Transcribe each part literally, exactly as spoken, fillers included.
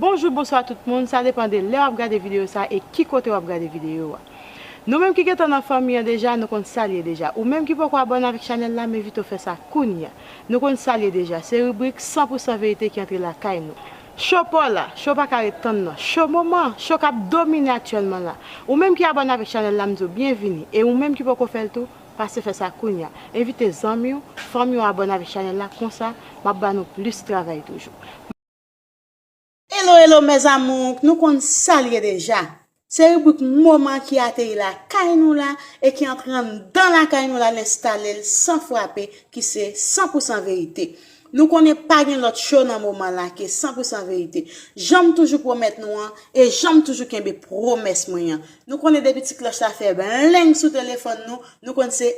Bonjou, bonswa tout moun, sa depann de lè w ap gade videyo sa e ki kote w ap gade videyo a. Nou menm ki gentan nan fanmi an deja, nou konn sa l ye deja. Ou menm ki poko abòne avèk chanèl la, m envite w fè sa kounye a. Nou konn sa l ye deja, se ribrik san pou san verite ki antre lakay nou. Cho pa w la, cho pa ka ret tann non. Cho moman, cho k ap domine aktyèlman la. Ou menm ki abòne avèk chanèl la, m di w byenvini. E ou menm ki poko fè l tou, pase fè sa kounye a. Envite zanmi w, fanmi w abòne avèk chanèl la, konsa m ap ba nou plis travay toujou. Hello, hello, mes amours, nou konn sa l ye deja. Se ribrik moman ki ateri lakay nou la e ki antre anndan lakay nou la, l enstale l san frape, ki se san pou san verite. Nou konnen pa gen lòt cho nan moman la ke san pou san verite. Jan m toujou pwomèt nou an, e jan m toujou kenbe pwomès mwen an. Nou konnen depi ti klòch la fè bleng sou telefòn nou, nou konn se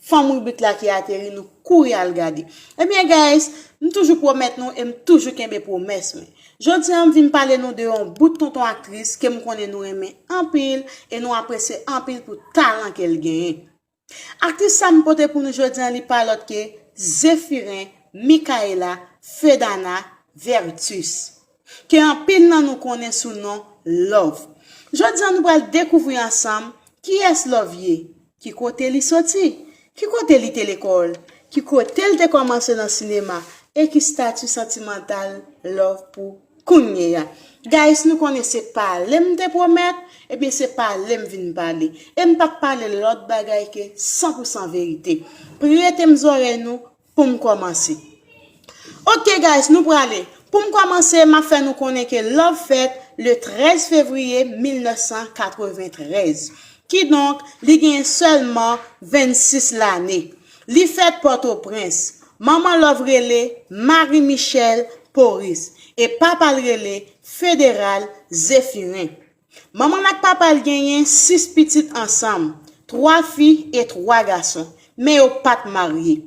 fanm ribrik la ki ateri, nou kouri al gade. Ebyen, guys, m toujou pwomèt nou e m toujou kenbe pwomès mwen. Jodi a, m vin pale nou de yon bout tonton aktris ke m konnen nou renmen anpil e nou apresye anpil pou talan ke l genyen. Aktris sa m pote pou nou jodi a, li pa lòt ke Zéphirin Micaëla Fedana Vertus, ke anpil nan nou konnen sou non Love. Jodi a, nou pral dekouvri ansanm kiyès Love ye, ki kote li soti, ki kote li te lekòl, ki kote l te kòmanse nan sinema, e ki stati santimantal Love pou kounye a. Guys, nou konnen se pale m te pwomèt, ebyen se pale m vin pale. E m p ap pale lòt bagay ke san pou san verite. Prete m zòrèy nou pou m kòmanse. Ok, guys, nou prale. Pou m kòmanse, m ap fè nou konnen ke Love fèt le trèz fevriye mil nèf san katreventrèz. Kidonk, li gen sèlman vennsis lane. Li fèt Pòtoprens. Manman Love rele Marie Michelle Pauris e papa l rele Fédéral Zéphirin. Manman l ak papa l genyen sis pitit ansanm, twa fi e twa gason, men yo pa t marye.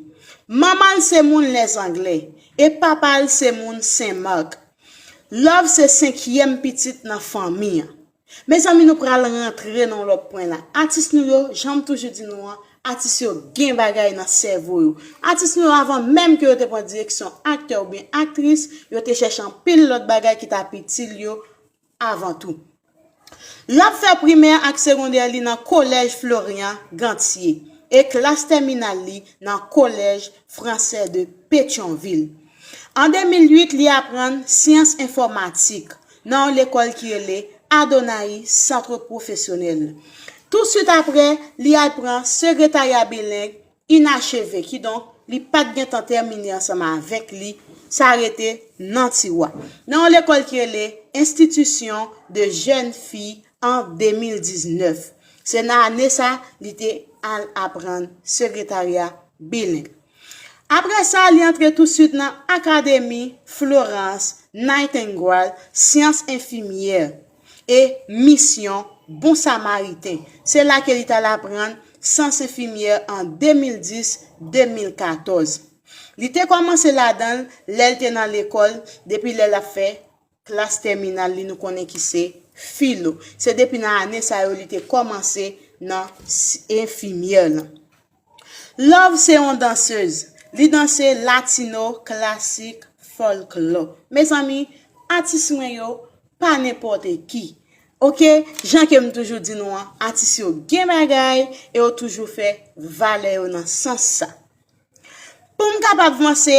Manman l se moun Lèzanglè e papa l se moun Sen Mak. Love se senkyèm pitit nan fanmi an. Mezanmi, nou pral rantre nan yon lòt pwen la. Atis nou yo, jan m toujou di nou an, atis yo gen bagay nan sèvo yo. Atis nou yo, avan menm ke yo te pran direksyon aktè oubyen aktris, yo te chèche anpil lòt bagay ki t ap itil yo avan tou. L ap fè primè ak segondè li nan Kolèj Florian Gantier e klas tèminal li nan Collège Français de Pétion-Ville. An de mil uit, li aprann syans enfòmatik nan yon lekòl ki rele Adonaï Centre Professionnel. Touswit apre, li al pran segretarya bileng inacheve, kidonk, li pa t gentan tèmine ansanm avèk li, sa rete nan tiwa. Nan yon lekòl ki rele Institution de Jeunes Filles an de mil diznèf. Se nan ane sa, li te al aprann segretarya bileng. Apre sa, li antre touswit nan Akademi Florence Nightingale, syans enfimyè e misyon Bon Samariten. Se la ke li t al aprann syans enfimyè an de mil dis, de mil katòz. Li te kòmanse ladan l lè l te nan lekòl, depi lè l ap fè klas tèminal li, nou konnen ki se filo. Se depi nan ane sa yo li te kòmanse nan s-, enfimyè lan. Love se yon dansez. Li danse latino, klasik, fòlklò. Mezanmi, atis mwen yo pa nenpòt ki. Ok, jan ke m toujou di nou an, atis yo gen bagay e yo toujou fè valè yo nan sans sa. Pou m kapab vanse,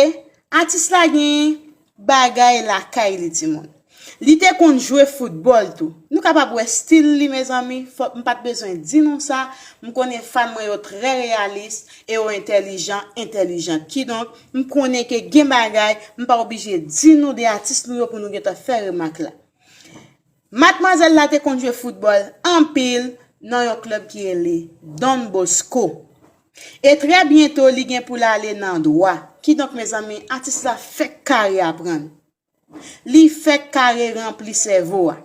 atis la gen bagay lakay li, timoun. Li te konn jwe foutbòl tou. Nou kapab wè stil li, mezanmi. Fò, m pa t bezwen di nou sa. M konnen fan mwen yo trè reyalis e yo entèlijan, entèlijan. Kidonk, m konnen ke gen bagay, m pa oblije di nou de atis nou yo pou nou gentan fè remak la. Madmwazèl la te konn jwe foutbòl anpil nan yon klèb ki rele Don Bosco. E trè byento, li gen pou l ale nan dwa. Kidonk, mezanmi, atis la fèk kare aprann. Li fèk kare ranpli sèvo a.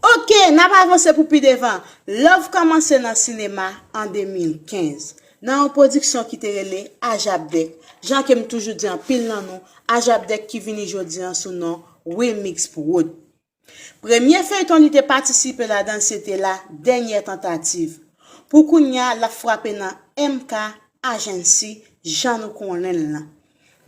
Ok, n ap avanse pou pi devan. Love kòmanse nan sinema an de mil kenz, nan yon pwodiksyon ki te rele Ajapdèk. Jan ke m toujou di anpil nan nou, Ajapdèk ki vini jodi an sou non Wilmix Prod. Premye feyton li te patisipe ladan l se te La Dernière Tentative. Pou kounye a, l ap frape nan M K Agency, jan nou konnen l lan.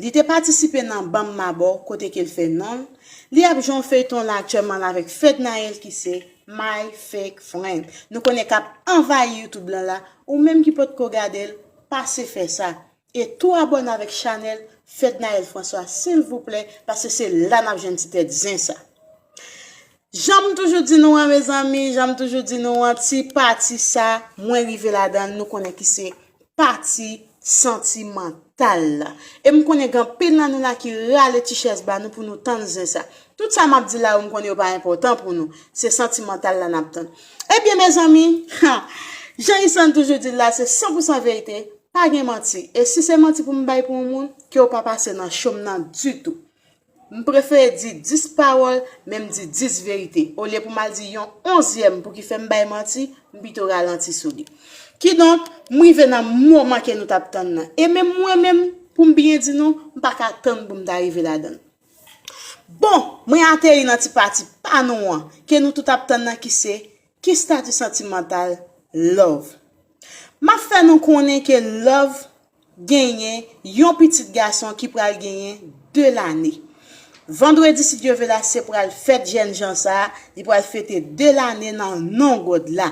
Li te patisipe nan Banm Mabò, kote ke l fè non l. Li ap jwe yon feyton la aktyèlman la avèk Fednaelle ki se My Fake Friend. Nou konnen k ap anvayi YouTube lan la, ou menm ki potko gade l, pase fè sa. E tou abòne avèk chanèl Fednaelle François, silvouplè, paske se la n ap jwenn ti tèt zen sa. Jan m toujou di nou an, mezanmi, jan m toujou di nou an, ti pati sa, mwen rive ladan l, nou konnen ki se pati santimantal la. E m konnen gen anpil nan nou la ki rale ti chèz ba nou pou nou tann zen sa. Tout sa m ap di la yo, m konnen yo pa enpòtan pou nou. Se santimantal la n ap tann. Ebyen, mezanmi, jan Isann toujou di l la, se san pou san verite, pa gen manti. E si se manti pou m bay pou yon moun, ke w pa pase nan cho m nan ditou. M prefere di dis pawòl, men m di dis verite. Olye pou m al di yon onzyèm pou ki fè m bay manti, m pito ralanti sou li. Kidonk, m rive nan moman ke nou t ap tann nan. E menm mwen menm, pou m byen di nou, m pa ka tann pou m ta rive ladan l. Bon, mwen ateri nan ti pati pa nou an, ke nou tout ap tann nan ki se, ki stati santimantal Love. M ap fè nou konnen ke Love genyen yon pitit gason ki pral genyen de lane. Vandredi, si Dye vle, la se pral fèt jènjan sa a, li pral fete de lane nan non God la.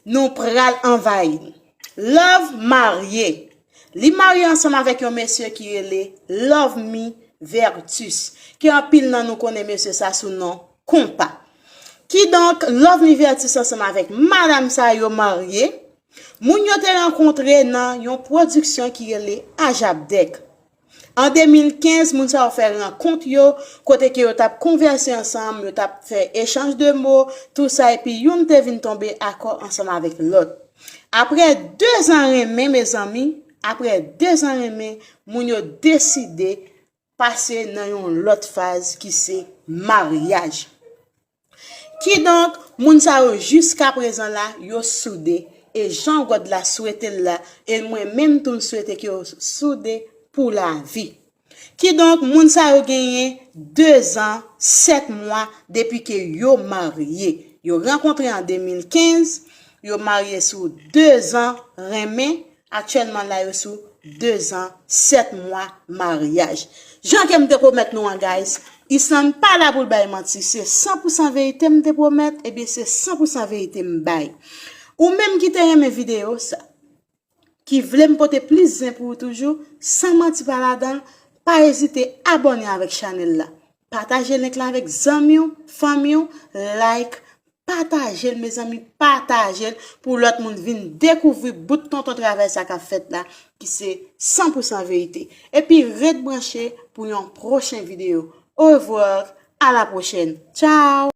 Nou pral anvayi. Love marye. Li marye ansanm avèk yon mesye ki rele Love Me Vertus, ke anpil nan nou konnen mesye sa sou non Konpa. Kidonk, Love Me Vertus ansanm avèk madanm sa yo marye. Moun yo te rankontre nan yon pwodiksyon ki rele Ajapdèk. An de mil kenz, moun sa yo fè rankont yo, kote ke yo t ap konvèse ansanm, yo t ap fè echanj de mo, tou sa, epi youn te vin tonbe akò ansanm avèk lòt. Apre de zan renmen, mezanmi, apre de zan renmen, moun yo deside pase nan yon lòt faz ki se maryaj. Kidonk, moun sa yo jiska prezan la, yo soude, e jan God la swete l la, e mwen menm tou m swete ke yo soude pou lavi. Kidonk, moun sa yo genyen de zan, sèt mwa depi ke yo marye. Yo rankontre an de mil kenz, yo marye sou de zan renmen, aktyèlman la yo sou de zan, sèt mwa maryaj. Jan ke m te pwomèt nou an, guys, Isann pa la pou l bay manti, se san pou san verite m te pwomèt, ebyen se san pou san verite m bay. Ou menm ki te renmen videyo sa, ki vle m pote plis zen pou ou toujou, san manti pa ladan l, pa ezite abòne avèk chanèl la. Pataje link la avèk zanmi w, fanmi w, like, pataje l, mezanmi, pataje l pou lòt moun vin dekouvri bout tonton travay sa k ap fèt la, ki se san pou san verite. Epi ret branche pou yon pwochen videyo. Au revoir, à la prochaine. Ciao!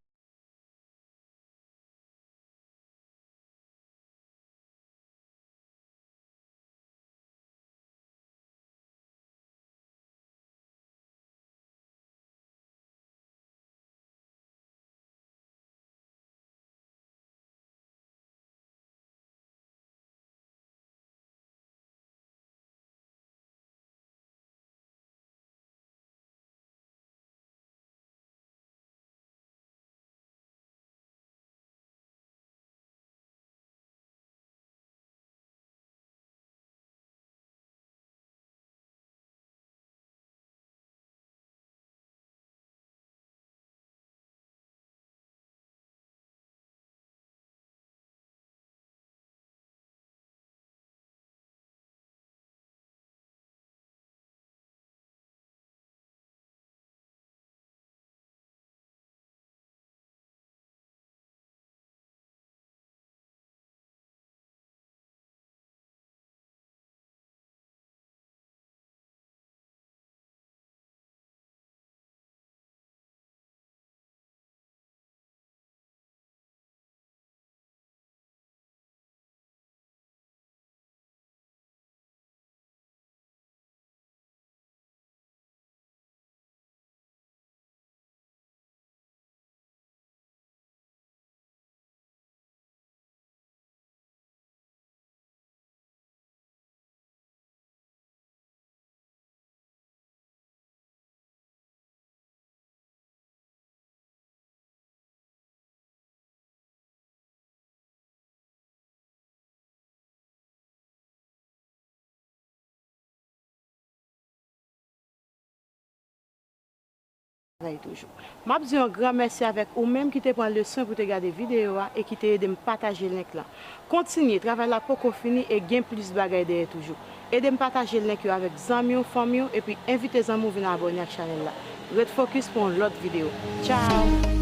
travay toujou. M ap di yon gran mèsi avèk ou menm ki te pran leson pou te gade videyo a e ki te ede m pataje link lan. Kontinye, travay la poko fini e gen plis bagay dèyè toujou. Ede m pataje link yo avèk zanmi w, fanmi w, epi envite zanmi w vin abòne ak chanèl la. Ret fokis pou yon lòt videyo. Tchao!